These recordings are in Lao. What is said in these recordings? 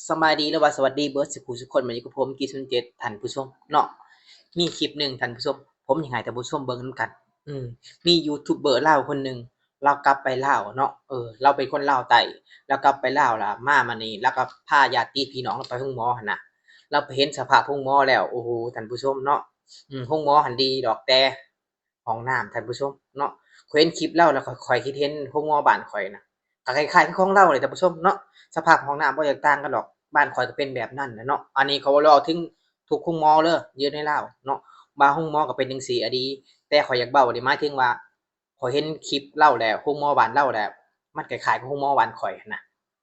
ສະບາຍດີ ຫຼືວ່າສະຫວັດດີເບີດສູ່ຜູ້ສູ່ຄົນ ມາຢູ່ກັບຜົມ ກີ້ສູນເຈັດ ທ່ານຜູ້ຊົມເນາະ. ມີຄລິບໜຶ່ງທ່ານຜູ້ຊົມ ຜົມຢາກໃຫ້ທ່ານຜູ້ຊົມເບິ່ງນຳກັນ. ອືມ ມີຢູທູບເບີລາວຄົນໜຶ່ງ ລາວກັບໄປລາວເນາະ, ເອີ ລາວເປັນຄົນລາວໃຕ້ ລາວກັບໄປລາວ ລະມາມານີ້ ລາວກໍພາຍາດຕິພີ່ນ້ອງລາວໄປໂຮງໝໍຫັ້ນນະ. ລາວໄປເຫັນສະພາບໂຮງໝໍແລ້ວ ໂອ້ໂຫ ທ່ານຜູ້ຊົມເນາະ, ອືມ ໂຮງໝໍຫັ້ນດີດອກ ແຕ່ ຫ້ອງນ້ຳ ທ່ານຜູ້ຊົມເນາະ. ຂ້ອຍເຫັນຄລິບລາວແລ້ວ ຂ້ອຍ ຂ້ອຍຄິດເຫັນໂຮງໝໍບ້ານຂ້ອຍນະ ກໍຄ້າຍໆຄືຂອງລາວນີ້ ທ່ານຜູ້ຊົມເນາະ. ສະພາບຫ້ອງນ້ຳບໍ່ແຕກຕ່າງກັນດອກ, ບ້ານຂ້ອຍກໍເປັນແບບນັ້ນແຫຼະເນາະ. ອັນນີ້ຂ້ອຍບໍ່ໄດ້ເວົ້າເຖິງທຸກໂຮງໝໍເດີ ຢູ່ໃນລາວເນາະ, ບາງໂຮງໝໍກໍເປັນຈັ່ງຊີ້ອີ່ຫຼີ. ແຕ່ຂ້ອຍຢາກເວົ້ານີ້ ໝາຍເຖິງວ່າ ຂ້ອຍເຫັນຄລິບລາວແລ້ວ ໂຮງໝໍບ້ານລາວແລ້ວ ມັນຄ້າຍໆກັບໂຮງໝໍບ້ານຂ້ອຍຫັ້ນນະ.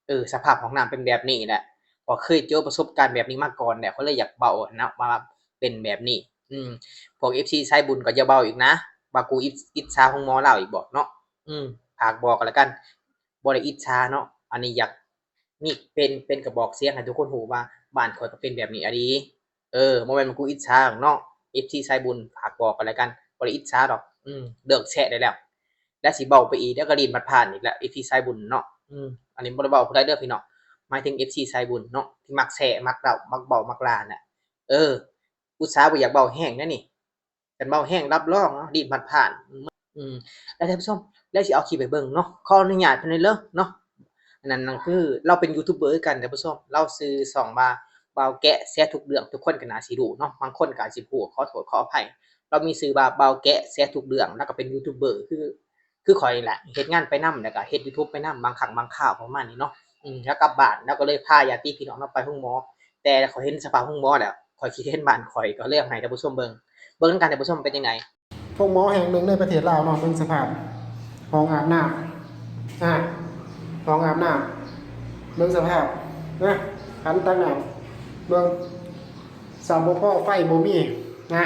ເອີ ສະພາບຫ້ອງນ້ຳເປັນແບບນີ້ແຫຼະ, ຂ້ອຍເຄີຍເຈີປະສົບການແບບນີ້ມາກ່ອນແຫຼະ ຂ້ອຍເລີຍຢາກເວົ້າຫັ້ນນະ ວ່າເປັນແບບນີ້. ອືມ ພວກເອັຟຊີສາຍບຸນກໍຢ່າເວົ້າອີກນະ ວ່າກູອິດ ອິດສາໂຮງໝໍລາວອີກບໍເນາະ. ອືມ ຝາກບອກກັນລະກັນ, ບໍ່ໄດ້ອິດສາເນາະ, ອັນນີ້ຢາກມີ ເປັນ ເປັນກະບອກສຽງໃຫ້ທຸກຄົນຮູ້ວ່າ ບ້ານຂ້ອຍກໍເປັນແບບນີ້ອີ່ຫຼີ. ເອີ ບໍ່ແມ່ນວ່າກູອິດສາເນາະ ເອັຟຊີສາຍບຸນ, ຝາກບອກກັນລະກັນ, ບໍ່ໄດ້ອິດສາດອກ. ອືມ ເລີກແຊະໄດ້ແລ້ວ ແລ້ວຊິເວົ້າໄປອີກ ດຽວກໍລີ້ນພັດຜ່ານອີກແລ້ວ ເອັຟຊີສາຍບຸນເນາະ. ອືມ ອັນນີ້ບໍ່ໄດ້ເວົ້າຜູ້ໃດເດີພີ່ນ້ອງ, ໝາຍເຖິງເອັຟຊີສາຍບຸນເນາະ ທີ່ມັກແຊະ ມັກເວົ້າ ມັກເວົ້າ ມັກລານນະ. ເອີ ອຸດສ່າບໍ່ຢາກເວົ້າແຮງນະນີ້, ຄັນເວົ້າແຮງຮັບຮອງເນາະ ລີ້ນພັດຜ່ານ. ອືມ ແລ້ວທ່ານຜູ້ຊົມ ແລ້ວຊິເອົາຄລິບໃຫ້ເບິ່ງເນາະ, ຂໍອະນຸຍາດເພິ່ນເລີຍເນາະ. ອັນນັ້ນ ນັ້ນຄືລາວເປັນຢູທູບເບີຄືກັນທ່ານຜູ້ຊົມ, ລາວຊື່ຊ່ອງວ່າ ບ່າວແກະແຊທຸກເລື່ອງ, ທຸກຄົນກໍໜ້າຊິຮູ້ເນາະ, ບາງຄົນກໍອາດຊິບໍ່ຮູ້ ຂໍໂທດຂໍອະໄພ. ລາວມີຊື່ວ່າ ບ່າວແກະແຊທຸກເລື່ອງ, ລາວກໍເປັນຢູທູບເບີ ຄື ຄືຂ້ອຍນີ້ແຫຼະ ເຮັດງານໄປນຳ ແລ້ວກໍເຮັດຢູທູບໄປນຳ ບາງຄັ້ງບາງຄາວ ປະມານນີ້ເນາະ. ອືມ ລາວກັບບ້ານ ລາວກໍເລີຍພາຍາດຕິພີ່ນ້ອງລາວໄປໂຮງໝໍ, ແຕ່ຂ້ອຍເຫັນສະພາບໂຮງໝໍແລ້ວ ຂ້ອຍຄິດເຫັນບ້ານຂ້ອຍ ກໍເລີຍເອົາໃຫ້ທ່ານຜູ້ຊົມເບິ່ງ, ເບິ່ງນຳກັນທ່ານຜູ້ຊົມເປັນຈັ່ງໃດ. ໂຮງໝໍແຫ່ງໜຶ່ງໃນປະເທດລາວເນາະ, ເບິ່ງສະພາບຫ້ອງອາບນ້ຳ ອາ ຫ້ອງອາບນ້ຳ ເບິ່ງສະພາບນະ, ຂັນຕັກນ້ຳ ເບິ່ງ ສາບໍ່ພໍ ໄຟບໍ່ມີນະ,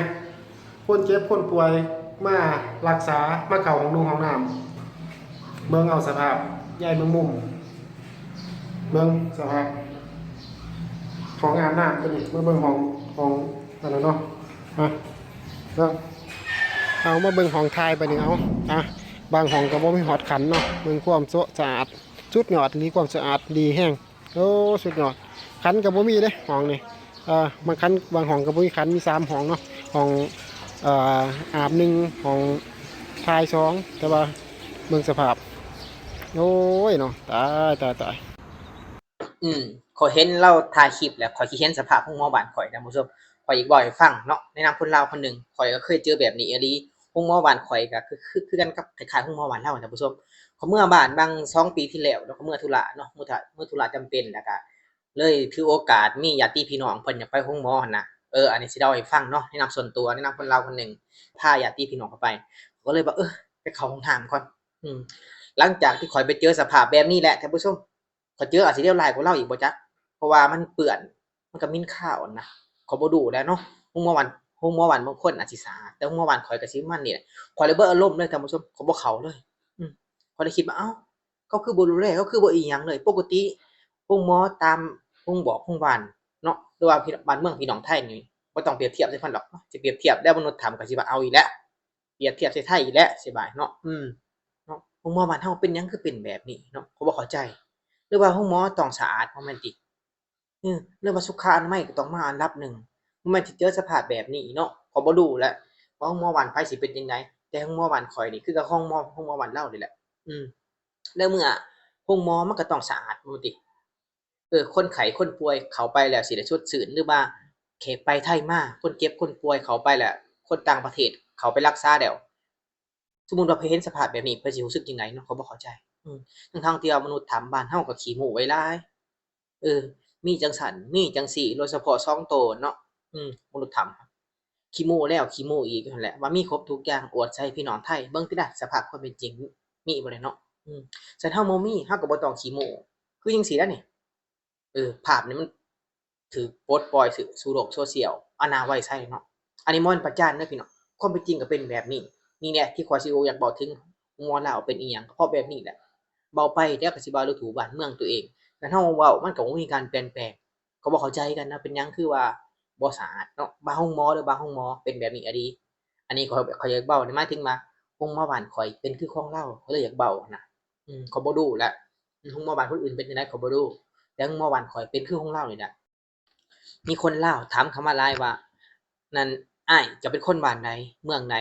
ຄົນເຈັບຄົນປ່ວຍມາລັກສາ ມາເຂົ້າຫ້ອງນົງຫ້ອງນ້ຳ. ເບິ່ງເອົາສະພາບ ຍາຍເບິ່ງມຸມ ເບິ່ງສະພາບຫ້ອງອາບນ້ຳຕົວນີ້. ມາເບິ່ງຫ້ອງ ຫ້ອງອັນນັ້ນເນາະ, ມາເບິ່ງ ເອົາມາເບິ່ງຫ້ອງຖ່າຍບາດນີ້. ເອົາ ອ່ະ ບາງຫ້ອງກໍບໍ່ມີຮອດຂັນເນາະ, ເບິ່ງຄວາມສະອາດ ສຸດຍອດອີ່ຫຼີ, ຄວາມສະອາດດີແຮງ. ໂອ້ ສຸດຍອດ, ຂັນກໍບໍ່ມີເດ້ຫ້ອງນີ້. ເອີ ບາງຂັນ ບາງຫ້ອງກໍບໍ່ມີຂັນ, ມີສາມຫ້ອງເນາະ, ຫ້ອງ ເອີ ອາບໜຶ່ງ, ຫ້ອງຖ່າຍສອງ, ແຕ່ວ່າເບິ່ງສະພາບ ໂອ້ຍເນາະ, ຕາຍ ຕາຍ ຕາຍ. ອືມ ຂ້ອຍເຫັນລາວຖ່າຍຄລິບແລ້ວ ຂ້ອຍຄິດເຫັນສະພາບໂຮງໝໍບ້ານຂ້ອຍທ່ານຜູ້ຊົມ, ຂ້ອຍຢາກເວົ້າໃຫ້ຟັງເນາະ, ໃນນາມຄົນລາວຄົນໜຶ່ງ ຂ້ອຍກໍເຄີຍເຈີແບບນີ້ອີ່ຫຼີ. ໂຮງໝໍບ້ານຂ້ອຍກໍຄື ຄື ຄືກັນກັບຄ້າຍໆໂຮງໝໍບ້ານລາວນະທ່ານຜູ້ຊົມ. ຂ້ອຍເມືອບ້ານບາງສອງປີທີ່ແລ້ວເນາະ, ຂ້ອຍເມືອທຸລະເນາະ, ເມືອທຸ ເມືອທຸລະຈຳເປັນ ແລ້ວກໍເລີຍຖືໂອກາດມີຍາດຕິພີ່ນ້ອງເພິ່ນຢາກໄປໂຮງໝໍຫັ້ນນະ. ເອີ ອັນນີ້ຊິເລົ່າໃຫ້ຟັງເນາະ, ໃນນາມສ່ວນຕົວ ໃນນາມຄົນລາວຄົນໜຶ່ງ ພາຍາດຕິພີ່ນ້ອງເຂົາໄປ. ຂ້ອຍກໍເລີຍວ່າ ເອີ ໄປເຂົ້າຫ້ອງນ້ຳກ່ອນ. ອືມ ຫຼັງຈາກທີ່ຂ້ອຍໄປເຈີສະພາບແບບນີ້ແຫຼະທ່ານຜູ້ຊົມ, ຂ້ອຍເຈີອາດຊິເລວຮ້າຍກວ່າລາວອີກບໍ່ຈັກ, ເພາະວ່າມັນເປື້ອນ ມັນກໍໝິ່ນຄາວນະ. ຂ້ອຍບໍ່ດຸແລ້ວເນາະ, ໂຮງໝໍບ້ານ ໂຮງໝໍບ້ານບາງຄົນອາດຊິສະອາດ, ແຕ່ໂຮງໝໍບ້ານຂ້ອຍກໍຊິປະມານນີ້ແຫຼະ. ຂ້ອຍເລີຍເບີອາລົມເລີຍທ່ານຜູ້ຊົມ, ຂ້ອຍບໍ່ເຂົ້າເລີຍ. ອືມ ຂ້ອຍເລີຍຄິດວ່າ ເອົ້າ ເຂົາຄືບໍ່ດູແລ ເຂົາຄືບໍ່ອີ່ຫຍັງເລີຍ. ປົກກະຕິໂຮງໝໍຕາມໂຮງບອກໂຮງບ້ານເນາະ ຫຼືວ່າບ້ານເມືອງພີ່ນ້ອງໄທນີ້ ບໍ່ຕ້ອງປຽບທຽບໃສ່ເພິ່ນດອກເນາະ, ຊິປຽບທຽບແລ້ວມະນຸດທຳກໍຊິວ່າເອົາອີກແລ້ວ. ປຽບທຽບໃສ່ໄທອີກແລ້ວ ສະບາຍເນາະ. ອືມ ເນາະ ໂຮງໝໍບ້ານເຮົາເປັນຫຍັງຄືເປັນແບບນີ້ເນາະ, ຂ້ອຍບໍ່ເຂົ້າໃຈ. ຫຼືວ່າໂຮງໝໍຕ້ອງສະອາດ ບໍ່ແມ່ນຕິ? ເອີ ຫຼືວ່າສຸຂະອະນາໄມກໍຕ້ອງມາອັນດັບໜຶ່ງ, ບໍ່ແມ່ນຊິເຈີສະພາບແບບນີ້ເນາະ. ຂ້ອຍບໍ່ຮູ້ແຫຼະວ່າໂຮງໝໍບ້ານໃຜຊິເປັນຈັ່ງໃດ, ແຕ່ໂຮງໝໍບ້ານຂ້ອຍນີ້ຄືກັບໂຮງໝໍ ໂຮງໝໍບ້ານລາວນີ້ແຫຼະ. ອືມ ແລ້ວເມື່ອໂຮງໝໍມັນກໍຕ້ອງສະອາດ ບໍ່ແມ່ນຕິ? ເອີ ຄົນໄຂ້ຄົນປ່ວຍເຂົ້າໄປແລ້ວຊິໄດ້ສົດຊື່ນ ຫຼືວ່າແຂກໄປໄທມາ ຄົນເຈັບຄົນປ່ວຍເຂົ້າໄປແລ້ວ ຄົນຕ່າງປະເທດເຂົ້າໄປລັກສາແລ້ວ ສົມມຸດວ່າໄປເຫັນສະພາບແບບນີ້ ເພິ່ນຊິຮູ້ສຶກຈັ່ງໃດເນາະ? ຂ້ອຍບໍ່ເຂົ້າໃຈ. ອືມ ທັງໆທີ່ວ່າມະນຸດຖ້ຳບ້ານເຮົາກໍຂີ້ໂມ້ໄວ້ຫຼາຍ. ເອີ ມີຈັ່ງຊັ້ນ ມີຈັ່ງຊີ້ ໂດຍສະເພາະສອງໂຕເນາະ. ອືມ ມະນຸດຖ້ຳ ຂີ້ໂມ້ແລ້ວຂີ້ໂມ້ອີກຫັ້ນແຫຼະ ວ່າມີຄົບທຸກຢ່າງ ອວດໃສ່ພີ່ນ້ອງໄທ. ເບິ່ງຕິລະ ສະພາບຄວາມເປັນຈິງ ມີບໍ່ລະເນາະ? ອືມ ຄັນເຮົາບໍ່ມີ ເຮົາກໍບໍ່ຕ້ອງຂີ້ໂມ້ ຄືຈັ່ງຊີ້ລະນີ້. ເອີ ພາບນີ້ມັນຖືກປົດປ່ອຍສູ່ໂລກໂຊຊຽວ ອະນາໄວ້ໃຊ້ເນາະ. ອັນນີ້ບໍ່ແມ່ນປະຈານເດີພີ່ນ້ອງ, ຄວາມເປັນຈິງກໍເປັນແບບນີ້. ນີ້ແຫຼະທີ່ຂ້ອຍຊິຢາກເວົ້າເຖິງໂຮງໝໍລາວເປັນອີ່ຫຍັງ ກໍເພາະແບບນີ້ແຫຼະ. ເວົ້າໄປແລ້ວກໍຊິວ່າດູຖູ່ບ້ານເມືອງຕົວເອງ, ຄັນເຮົາເວົ້າມັນກໍບໍ່ມີການປ່ຽນແປງ. ກໍບໍ່ເຂົ້າໃຈກັນນະ ເປັນຫຍັງຄືວ່າບໍ່ສະອາດເນາະ ບາງໂຮງໝໍເດີ ບາງໂຮງໝໍເປັນແບບນີ້ອີ່ຫຼີ. ອັນນີ້ຂ້ອຍ ຂ້ອຍຢາກເວົ້ານີ້ ໝາຍເຖິງວ່າໂຮງໝໍບ້ານຂ້ອຍເປັນຄືຂອງລາວ ຂ້ອຍເລີຍຢາກເວົ້າຫັ້ນນະ. ອືມ ຂ້ອຍບໍ່ຮູ້ແຫຼະ ໂຮງໝໍບ້ານຄົນອື່ນເປັນຈັ່ງໃດ ຂ້ອຍບໍ່ຮູ້. ແຕ່ໂຮງໝໍບ້ານຂ້ອຍເປັນຄືຂອງລາວນີ້ແຫຼະ. ມີຄົນລາວຖາມເຂົ້າມາຫຼາຍວ່າ ນັ້ນ ອ້າຍເຈົ້າເປັນຄົນບ້ານໃດ ເມືອງໃດ?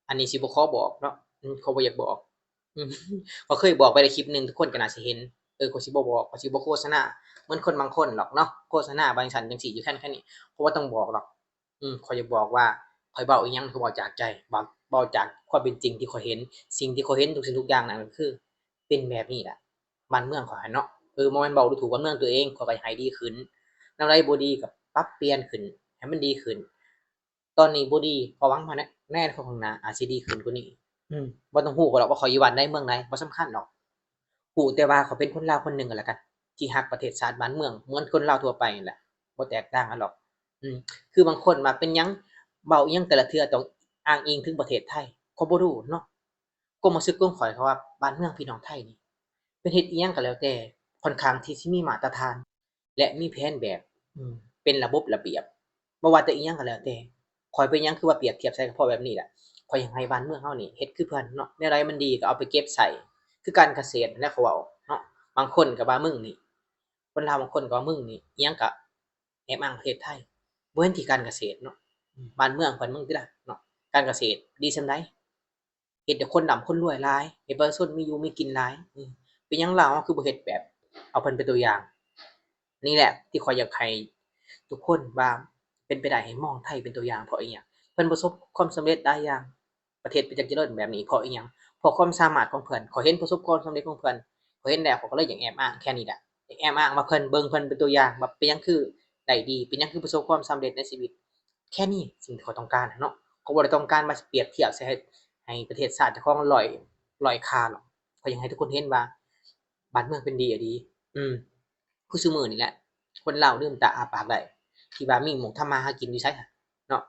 ອັນນີ້ຊິບໍ່ຂໍບອກເນາະ ອືມ ຂ້ອຍບໍ່ຢາກບອກ ອືມ ຂ້ອຍເຄີຍບອກໄປແລ້ວຄລິບໜຶ່ງ ທຸກຄົນກໍໜ້າຊິເຫັນ. ເອີ ຂ້ອຍຊິບໍ່ບອກ ຂ້ອຍຊິບໍ່ໂຄສະນາເໝືອນຄົນບາງຄົນດອກເນາະ ໂຄສະນາວ່າຈັ່ງຊັ້ນຈັ່ງຊີ້ ຢູ່ແຄ່ນແຄ່ນີ້ ຂ້ອຍບໍ່ຕ້ອງບອກດອກ. ອືມ ຂ້ອຍຢາກບອກວ່າ ຂ້ອຍເວົ້າອີ່ຫຍັງ ຂ້ອຍເວົ້າຈາກໃຈ ເວົ້າ ເວົ້າຈາກຄວາມເປັນຈິງທີ່ຂ້ອຍເຫັນ. ສິ່ງທີ່ຂ້ອຍເຫັນທຸກສິ່ງທຸກຢ່າງນັ້ນກໍຄື ເປັນແບບນີ້ແຫຼະ ບ້ານເມືອງຂ້ອຍຫັ້ນເນາະ. ເອີ ບໍ່ແມ່ນເວົ້າດູຖູກບ້ານເມືອງຕົວເອງ ຂ້ອຍກໍຢາກໃຫ້ດີຂຶ້ນ. ແນວໃດບໍ່ດີກໍປັບປ່ຽນຂຶ້ນໃຫ້ມັນດີຂຶ້ນ. ຕອນນີ້ບໍ່ດີ ກໍຫວັງວ່າໃນ ໃນອະນາຄົດຂ້າງໜ້າອາດຊິດີຂຶ້ນກວ່ານີ້. ອືມ ບໍ່ຕ້ອງຮູ້ກໍດອກວ່າຂ້ອຍຢູ່ບ້ານໃດເມືອງໃດ ບໍ່ສຳຄັນດອກ. ຮູ້ແຕ່ວ່າຂ້ອຍເປັນຄົນລາວຄົນໜຶ່ງກໍແລ້ວກັນ ທີ່ຮັກປະເທດຊາດບ້ານເມືອງເໝືອນຄົນລາວທົ່ວໄປນັ້ນແຫຼະ ບໍ່ແຕກຕ່າງກັນດອກ. ອືມ ຄືບາງຄົນວ່າເປັນຫຍັງເວົ້າອີ່ຫຍັງແຕ່ລະເທື່ອຕ້ອງອ້າງອີງເຖິງປະເທດໄທ ກໍບໍ່ຮູ້ເນາະ. ຄວາມຮູ້ສຶກຂອງຂ້ອຍ ເພາະວ່າບ້ານເມືອງພີ່ນ້ອງໄທນີ້ ເພິ່ນເຮັດອີ່ຫຍັງກໍແລ້ວແຕ່ ຂ້ອນຂ້າງທີ່ຊິມີມາດຕະຖານ ແລະ ມີແຜນແບບ ອືມ ເປັນລະບົບລະບຽບ. ບໍ່ວ່າແຕ່ອີ່ຫຍັງກໍແລ້ວແຕ່ ຂ້ອຍເປັນຫຍັງຄືວ່າປຽບທຽບໃສ່ກັບພໍ່ແບບນີ້ລະ? ຂ້ອຍຢາກໃຫ້ບ້ານເມືອງເຮົານີ້ເຮັດຄືເພິ່ນເນາະ ແນວໃດມັນດີກໍເອົາໄປເກັບໃຊ້ ຄືການກະເສດຫັ້ນແຫຼະ ເຂົາເວົ້າເນາະ. ບາງຄົນກໍວ່າມຶງນີ້ ຄົນລາວບາງຄົນກໍວ່າມຶງນີ້ ອີ່ຫຍັງກໍແອບອ້າງປະເທດໄທ ບໍ່ເຫັນທີ່ການກະເສດເນາະ. ອືມ ບ້ານເມືອງເພິ່ນເບິ່ງຕິລະເນາະ ການກະເສດດີສ່ຳໃດ? ເຮັດໃຫ້ຄົນລ່ຳຄົນລວຍຫຼາຍ ເຮັດປະຊາຊົນມີຢູ່ມີກິນຫຼາຍ. ເປັນຫຍັງລາວເຮົາຄືບໍ່ເຮັດແບບ ເອົາເພິ່ນເປັນຕົວຢ່າງ? ນີ້ແຫຼະທີ່ຂ້ອຍຢາກໃຫ້ທຸກຄົນວ່າ ເປັນໄປໄດ້ໃຫ້ມອງໄທເປັນຕົວຢ່າງ. ເພາະອີ່ຫຍັງ? ເພິ່ນປະສົບຄວາມສຳເລັດຫຼາຍຢ່າງ ປະເທດເປັນຈັ່ງຈະເລີນແບບນີ້ ເພາະອີ່ຫຍັງ? ເພາະຄວາມສາມາດຂອງເພິ່ນ. ຂ້ອຍເຫັນປະສົບຄວາມສຳເລັດຂອງເພິ່ນ ຂ້ອຍເຫັນແລ້ວ ຂ້ອຍກໍເລີຍຢາກແອບອ້າງແຄ່ນີ້ແຫຼະ ຢາກແອບອ້າງວ່າເພິ່ນ ເບິ່ງເພິ່ນເປັນຕົວຢ່າງວ່າເປັນຫຍັງຄືໄດ້ດີ ເປັນຫຍັງຄືປະສົບຄວາມສຳເລັດໃນຊີວິດ. ແຄ່ນີ້ ສິ່ງທີ່ຂ້ອຍຕ້ອງການເນາະ. ຂ້ອຍບໍ່ໄດ້ຕ້ອງການມາປຽບທຽບໃສ່ໃຫ້ ໃຫ້ປະເທດຊາດເຈົ້າຂອງດ້ອຍ ດ້ອຍຄ່າດອກ. ຂ້ອຍຢາກໃຫ້ທຸກຄົນເຫັນວ່າບ້ານເມືອງເພິ່ນດີອີ່ຫຼີ. ອືມ ຄືຊຸມື້ນີ້ແຫຼະ ຄົນລາວລືມຕາອ້າປາກໄດ້ ທີ່ວ່າມີໝ່ອງທຳມາຫາກິນຢູ່ໃສເນາະ?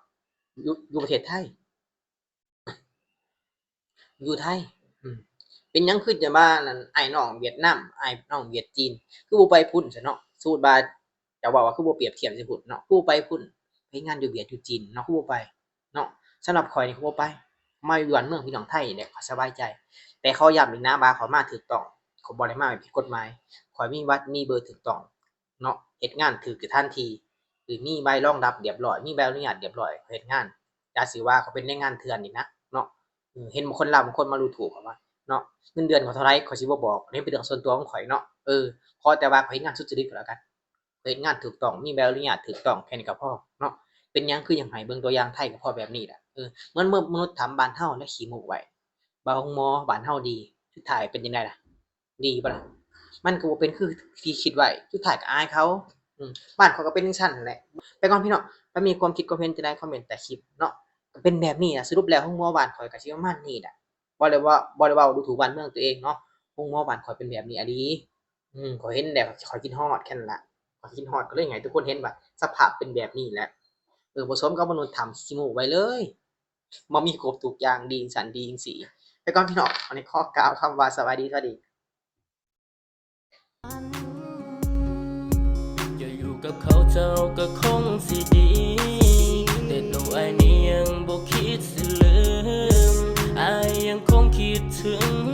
ຢູ່ ຢູ່ປະເທດໄທ ຢູ່ໄທ. ອືມ ເປັນຫຍັງຄືຈະມານັ້ນ ອ້າຍນ້ອງຫວຽດນາມ ອ້າຍນ້ອງຫວຽດຈີນ ຄືບໍ່ໄປພຸ້ນຊະເນາະ? ສົມມຸດວ່າຈະເວົ້າວ່າຄືບໍ່ປຽບທຽບໃສ່ພຸ້ນເນາະ ຄືບໍ່ໄປພຸ້ນ ໄປເຮັດງານຢູ່ຫວຽດຢູ່ຈີນເນາະ ຄືບໍ່ໄປເນາະ? ສຳລັບຂ້ອຍນີ້ ຂ້ອຍບໍ່ໄປ ມາຢູ່ບ້ານເມືອງພີ່ນ້ອງໄທນີ້ແຫຼະ ຂ້ອຍສະບາຍໃຈ. ແຕ່ຂໍຢ້ຳອີກນະວ່າຂ້ອຍມາຖືກຕ້ອງ ຂ້ອຍບໍ່ໄດ້ມາແບບຜິດກົດໝາຍ ຂ້ອຍມີບັດມີເບີຖືກຕ້ອງ ເນາະ ເຮັດງານຖືກສະຖານທີ່ ຫຼື ມີໃບລອງຮັບລຽບຮ້ອຍ ມີໃບອະນຸຍາດລຽບຮ້ອຍ ເຮັດງານ. ຢ່າຊິວ່າຂ້ອຍເປັນແຮງງານເຖື່ອນນີ້ນະເນາະ. ເຫັນບາງຄົນລາວບາງຄົນມາດູຖູກຂ້ອຍວ່າເນາະ ເງິນເດືອນຂ້ອຍເທົ່າໃດ ຂ້ອຍຊິບໍ່ບອກ ອັນນີ້ເປັນເລື່ອງສ່ວນຕົວຂອງຂ້ອຍເນາະ. ເອີ ຂໍແຕ່ວ່າຂ້ອຍເຮັດງານສຸດຈະລິດກໍແລ້ວກັນ ເຮັດງານຖືກຕ້ອງ ມີໃບອະນຸຍາດຖືກຕ້ອງ ແຄ່ນີ້ກໍພໍເນາະ. ເປັນຫຍັງຄືຢາກໃຫ້ເບິ່ງຕົວຢ່າງໄທກໍເພາະແບບນີ້ແຫຼະ. ເອີ ເໝືອນມະນຸດຖ້ຳບ້ານເຮົາລະຂີ້ໂມ້ໄວ້ວ່າໂຮງໝໍບ້ານເຮົາດີ ສຸດທ້າຍເປັນຈັ່ງໃດລະ? ດີບໍ່ລະ? ມັນກໍບໍ່ເປັນຄືທີ່ຄິດໄວ້ ສຸດທ້າຍກໍອາຍເຂົາ. ອືມ ບ້ານຂ້ອຍກໍເປັນຈັ່ງຊັ້ນແຫຼະ. ໄປກ່ອນພີ່ນ້ອງ ຖ້າມີຄວາມຄິດຄວາມເຫັນຈັ່ງໃດ ຄອມເມັນໃຕ້ຄລິບເນາະ. ກໍເປັນແບບນີ້ລະ ສະຫຼຸບແລ້ວໂຮງໝໍບ້ານຂ້ອຍກໍຊິປະມານນີ້ລະ. ບໍ່ໄດ້ເວົ້າ ບໍ່ໄດ້ເວົ້າດູຖູກບ້ານເມືອງຕົວເອງເນາະ ໂຮງໝໍບ້ານຂ້ອຍເປັນແບບນີ້ອີ່ຫຼີ. ອືມ ຂ້ອຍເຫັນແລ້ວຂ້ອຍຄິດຮອດແຄ່ນັ້ນລະ ຂ້ອຍຄິດຮອດ ກໍເລີຍໃຫ້ທຸກຄົນເຫັນວ່າສະພາບເປັນແບບນີ້ແຫຼະ. ເອີ ປະສົມກັບມະນຸດຖ້ຳຂີ້ໂມ້ໄວ້ເລີຍ ບໍ່ມີຄົບທຸກຢ່າງ ດີຈັ່ງຊັ້ນດີຈັ່ງຊີ້. ໄປກ່ອນພີ່ນ້ອງ ອັນນີ້ຂໍກ່າວຄຳວ່າສະບາຍດີ ສະຫວັດດີ. ຈະຢູ່ກັບເຂົາເຈົ້າກໍຄົງຊິດີ ແຕ່ໂຕອ້າຍນີ້ຍັງບໍ່ຄິດຊິລືມ ອ້າຍຍັງຄົງຄິດເຖິງ